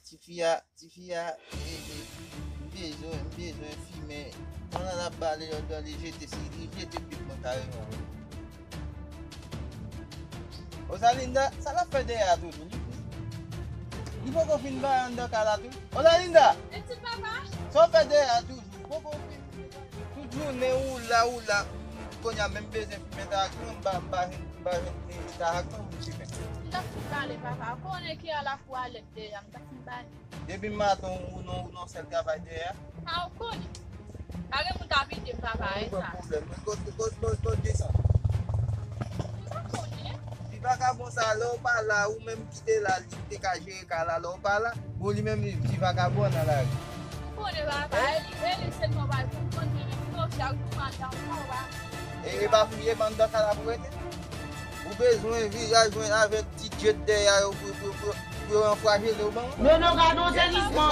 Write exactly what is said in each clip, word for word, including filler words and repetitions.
Tifi a, tifi a, e, e, m bezwen, m bezwen fimen. Pandan l ap bale lòt bò, li jete, si li jete pit mwen kareman. Ozalinda, sa l ap fè dèyè a toujou? Li, li poko fin bay anndan kay la tou? Ozalinda! Eti papa? Sa w fè dèyè a toujou? Poko fin. Tout jounen ou la, ou la. Kounye a menm bezwen fimen ta ak mwen, m pa, m pa jwenn, m pa jwenn, e, ta ak mwen pou m fimen. M t ap fin bale papa. Ou konnen ke a la pou alèt dèyè a, m t ap fin bale. Depi maten ou nan, ou nan sèl travay dèyè a. A ou konnen. Pa gen moun k ap ede m papa e sa. Pwoblèm. Kot, kot, kot, kot desann? M pa konnen. Ti vakabon sa, lè w pa la, ou menm ki te la, li te ka jere kay la, lè w pa la. Bon, li menm, li, ti vakabon nan lari. Ou konnen papa, e li, e li sèlman pral konprann li menm non, chak jou maten, ou pa wè. E, e pa fouye anndan kay la pou rete. Ou bezwen vin al jwenn avèk ti djèt dèyè yo pou, pou, pou, pou yo anfwajele w ban mwen. Non, non, gade yon sezisman.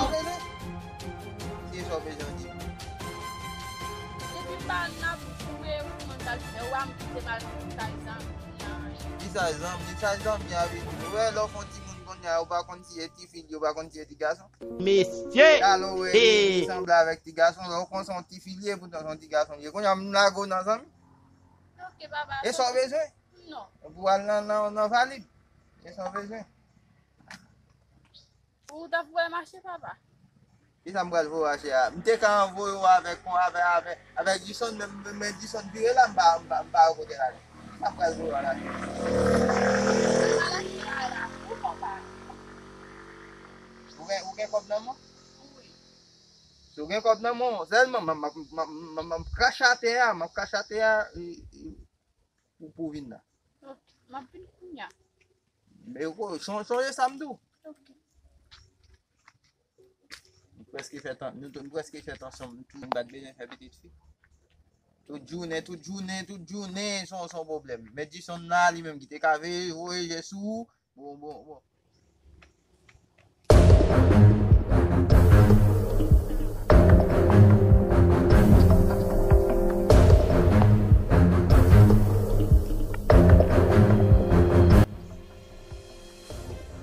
Se sa w bezwen di. Depi m pa nan bouch ou, e ou mwen pral fè, ou a m kite m al fè sa, sa. Ki sa zanmi, sa zanmi a vin di. Ou wè, lè w fè yon timoun kounye a, ou pa konn si e tifi l ye, ou pa konn si e ti gason. Mesye! Alò, ou wè, li sanble avèk ti gason, lè w konn se yon tifi l ye, poutan se yon ti gason l ye. Kounye a, m lage w nan zanmi. Ok, papa. E sa w bezwen? Non. Pou al nan, nan, nan valib. E sa w bezwen? Ou t ap voye m achte, papa? Kisa m pral voye w achte a? M te ka anvoye w avèk, avèk, avèk, avèk Dison, men, men, men Dison vire la, m pa, m pa, m pa wè kote l ale. Kisa m pral voye w al achte? Ou gen, ou gen kòb nan men w? Wi. Si w gen kòb nan men w, sèlman, m, m, m, m, m, m, m ap krache atè a, m ap krache atè a, e, e, pou, pou w vin la. Ok, m ap vin kounye a. Men ou ko-, son-, sonje sa m di w. Ok. Nou prèske fèt an-, nou, nou prèske fèt ansanm, nou tou, nou pa t bezwen fè pitit fi. Tout jounen, tout jounen, tout jounen, se yon, se yon pwoblèm. Men Dison la, li menm ki te ka veye, voye je sou ou. Bon, bon, bon.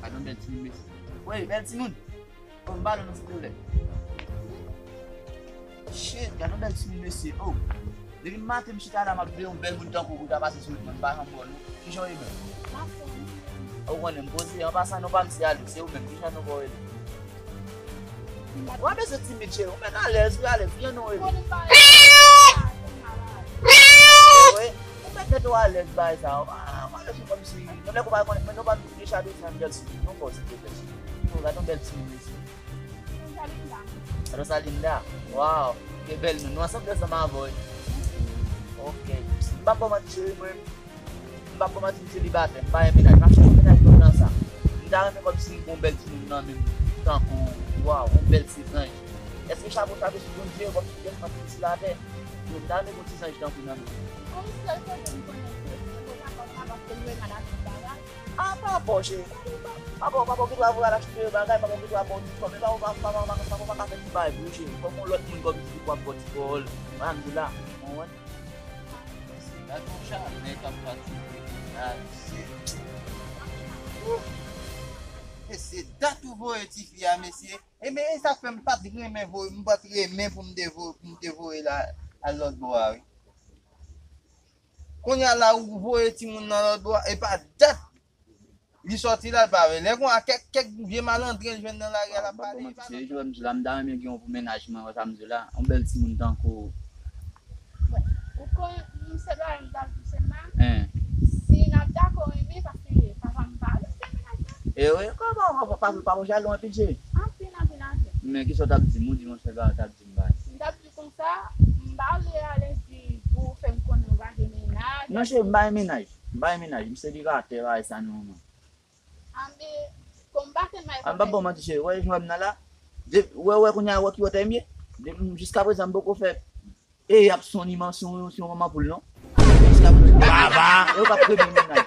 Gade yon bèl timoun, mesye. Wey, bèl timoun. Bon, m pale w non, silvouplè. Shit, gade yon bèl timoun, mesye. Oh. Depi maten m chita la, m ap veye yon bèl moun tankou ou pou ta pase sou wout mwen, m pa janm wè w non. Kijan w ye menm? M ap fè w. Ou konnen m poze, an pasan non pa m se Alex, se ou menm, kijan non pa w rele? W ap bezwen timid, cheri, ou mèt alèz, wi, Alex, kijan non w rele? Wi, ou mèt mete w alèz bagay sa, w pa, w pa lèz ou kòmsi, menm lè ou pa konnen, men nou pa touche chado sa, m bèl si, non, pa w silvouplè, cheri. Ou gade yon bèl timoun, mesye. Rosalinda. Rosalinda. Waw. Ke bèl non. Nou ansanm ansanm avè w. Ok. M p ap ba w manti, cheri, mwen. M p ap ba w manti, m selibatè. M pa gen mennaj. M ap chèche mennaj nan tan sa. M ta renmen kòmsi m gen yon bèl timoun nan men m. Tankou, waw, yon bèl ti zanj. Èske chapo sa te sou Bondye, kòmsi bèl fanm ki sou latè? Yo, m ta renmen gen yon ti zanj tankou nan men m. Kòmsi sèl kote m konnen se, se papa, papa, paske m renmen al achte bagay. Ah, papa w, cheri. Papa w, papa w gen dwa voye al achte bagay, papa w gen dwa ba w ti kòb, men papa w pa, papa w pa, papa w pa ka fè ti bagay pou ou, cheri. Kòm yon lòt moun kòmsi pou ap ba w ti kòb, pa m di w la, ou konprann? Gade yon chalè k ap pati la, mesye. Mesye, dat ou voye tifi a, mesye. E men, e sa k fè m pa t renmen voye, m pa t renmen pou m te voye, pou m te voye l a, al lòt bò a, wi. Kounye a la, ou voye timoun nan lòt bò a, e pa dat li sòti la, l pa vle. Lè konsa, kèk, kèk vye malandren l jwenn nan lari a, l ap pale, li pa konn. Se jwè m di w la, m ta renmen gen yon pou mennaj mwen, wè sa m di w la, yon bèl timoun tankou ou. Bon, ou konn, m se pa m t ap di w se m la. Hein. Si n ap dakò renmen, paske papa m pa vle m fè mennaj la. E wi, kòman, pa, pa, pa, pa, pa jalou anpil, cheri. Anpil, anpil, anpil. Men kisa w t ap di m, ou di monchè Garan t ap di m bagay. M t ap di konsa, m pa vle alèz di pou w fè m konnen ou pa gen mennaj. Non, cheri, m pa gen mennaj. M pa gen mennaj. M selibatè, bagay sa nan moman. Anben, kòm m pa fè m bay. Ah, m p ap ba w manti, cheri. Wè jan m nan la. De, wè, wè, kounye a, wè ki wotè m ye. De, m, jiskaprezan, m poko fè. E, y ap son niman, son, son manman poul, non. Jiskaprezan. Baba! E, ou p ap renmen mennaj.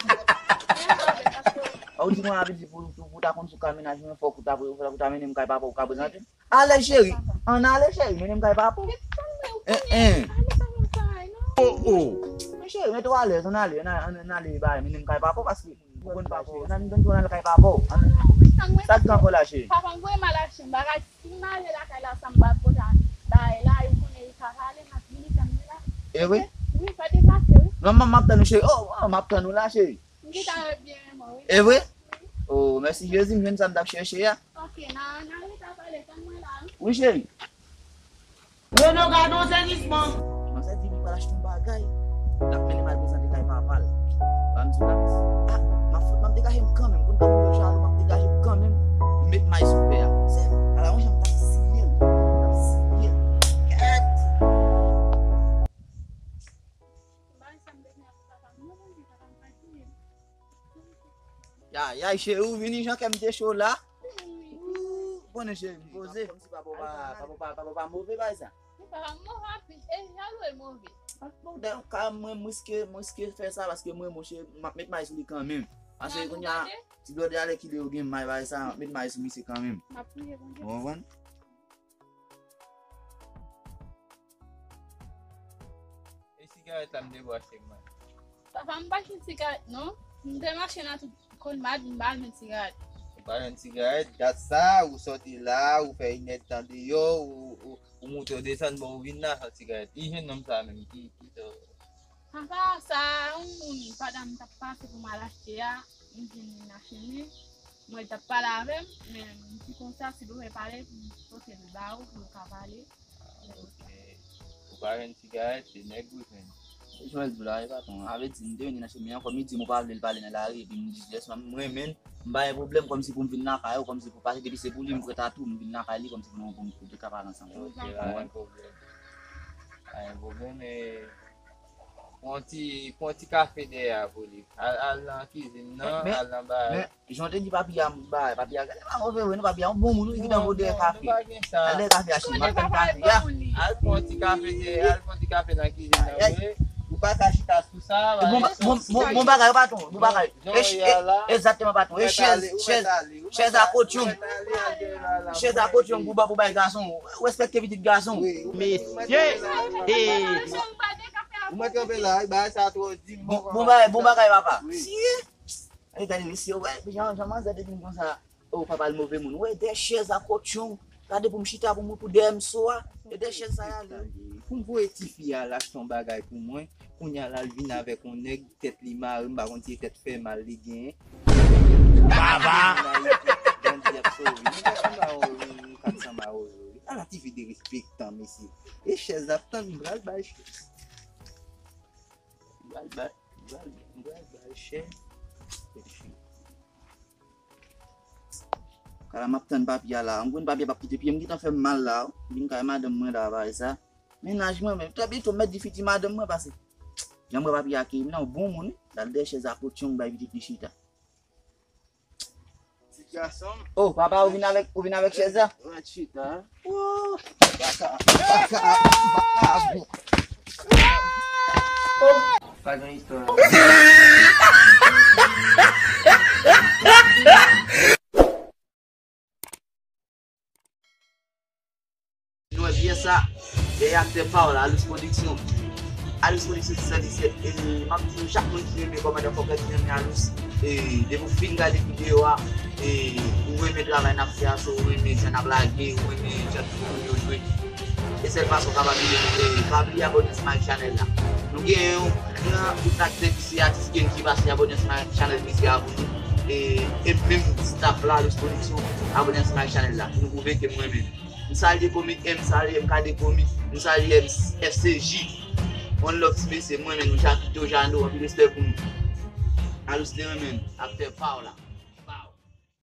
A, ou di mwen, a vle di pou, pou, pou ta konn si w ka mennaj mwen, fòk ou ta, fòk ou ta mennen m kay papa w ka prezante m. Ale, cheri. Ann ale, cheri. Mennen m kay papa w. Hein, hein. Oh, oh. Men cheri, mete w alèz, ann ale, ann, ann, ann ale, bay, mennen m kay papa w, paske Ou konn papa w. Ann, ann, ann, ann al kay papa w. Ann. Sa k gen ankò la, cheri? Papa m voye m al achte yon bagay. Si m ale lakay la san m pa pote bagay la, yo konnen yo ka pale, m ap vini tann mwen la. E vre? Wi, pa deplase, wi. Non, m, m ap tann ou, cheri. Oh, oh, m ap tann ou la, cheri. M gentan byen renmen w, wi. E vre? Oh, mèsi Jezi, m jwenn sa m t ap chèche a. Ok, n a, n a rete ap pale, tann mwen la, wi. Wi, cheri. Reno, gade yon sezisman. Manzè di li pral achte yon bagay. L ap mennen m al prezante kay papa l. Ban m di w la. Ah, m ap fout, m ap degaje m kanmenm. Konn kòman moun yo jalou, m ap degaje m kanmenm. M met may sou pè a. Se, ala yon jan m t ap siye l. M t ap siye l. Kèt! Yay, yay, cheri, ou vini jan kè m te cho la. Ou konnen, cheri, m poze. Kòmsi papa w pa, papa w pa, papa w pa move, bay sa. Papa m move anpil, e jalou e move. Bon, dayè, ka mwen, m riske, m riske fè sa paske mwen, monchè, m ap met may sou li kanmenm. Paske kounye a, ti blòdè alèkile yo gen may, bay sa, m ap met may sou misye kanmenm. M ap priye Bondye. Ou konprann? E sigarèt la m te bo achte mwen. Papa, m pa jwenn sigarèt, non. M te mache nan tout Colmart, m pa jwenn sigarèt. Ou pa jwenn sigarèt? Dat sa, ou sòti la, ou fè inèdtan deyò, ou, ou, ou moute, ou desann, bon, ou vin la san sigarèt. Ki jennonm sa menm, ki, ki sa? Papa, sa, yon moun, pandan m t ap pase pou m al achte a, m jwenn li nan chemen. Mwen, l t ap pale avè m, men m di konsa, si bezwen pale, m pote l ba ou, pou nou ka pale. Ok. Ou pa jwenn sigarèt, se nèg ou jwenn. Jwenn di la, e patwon. Avè di, m te vini nan chemen an, kòm li di m ou pa vle l pale nan lari, epi m di, jès, m renmen l, m pa gen pwoblèm, kòmsi pou m vin lakay ou, kòmsi pou pase, depi se pou li, m prèt a tou, m vin lakay li, kòmsi pou nou, pou nou, pou nou te ka pale ansanm. Ok, pa gen pwoblèm. Pa gen pwoblèm, e Pran ti, pran ti kafe dèyè a pou li. Al, al nan kizin nan, al nan bagay. Men, jan w te di papi a, bagay, papi a, gade pa move vre, non, papi a, yon bon moun, wi, ki t anvo dèyè kafe. Al dèyè kafe a, cheri, m ap tann kafe a. Al pran ti kafe dèyè, al pran ti kafe nan kizin nan, vre. Ou pa ka chita sou sa, bon, bon, bon, bon bagay, patwon, bon bagay. Egzakteman, patwon. E chèz, chèz, chèz a kotyonm. Chèz a kotyonm pou ba, pou bay gason. Respekte pitit gason. Mesye! Ou mèt kanpe la, bagay sa twò di m. Bon, bon bagay, bon bagay, papa. Si. E gade mesye, wè, jan, jan manzè te di m konsa. Oh, papa l move moun. Wè, de chèz a kotyonm. Gade pou m chita pou m, pou dèyè m so a. E de chèz sa y ale. Pou m voye tifi a al achte yon bagay pou mwen. Kounye a la, l vin avèk yon nèg, tèt li mare, m pa konn si se tèt fè mal li genyen. Baba! Bandi ap sove. Nou ka sanm a ou, nou ka sanm a ou. Ala tifi derespektan, mesye. E chèz ap tann, m pral bay chèz. M pral bay, m pral, m pral bay chèz. Kala m ap tann papi a la. M konn papi a p ap kite pye m, gentan fè m mal la. Vin kay madanm mwen la, bagay sa. Mennaj mwen menm, trè byento m mèt di fiti madanm mwen pase. Jan m wè papi a akyeyi m nan, yon bon moun, l al dèyè chèz a kotyonm bay pitit li chita. Ti gason. Oh, papa, ou vin avèk, ou vin avèk chèz la? Mwen chita. Oh, baka, baka, baka, bon. Oh. Pa gen istwa. Nou wè pyès sa, dèyè aktè pa w la, Alous Pwodiksyon. Alous Pwodiksyon sis san disèt. E m ap di nou, chak moun ki renmen kòmandan fòkè ki renmen Alous, e depi w fin gade videyo a, e ou renmen travay n ap fè a, si w renmen jan n ap lage, ou renmen jan tout moun yo jwe, e sèl fason w kapab ede nou, e pa bliye abòne ansanm ak chanèl la. Nou gen yon gran bout aktè ki se atis Kenji pase abòne ansanm ak chanèl misye a pou nou. E, e menm staff la, Alous Pwodiksyon, abòne ansanm ak chanèl la. Pou nou pwouve ke m renmen nou. M salye Komik M, m salye M K D Komik, m salye F C J, One Love ti mesye, m renmen nou, Jakito, Jano, anpil respè pou nou. Alous te renmen nou, aktè pa w la.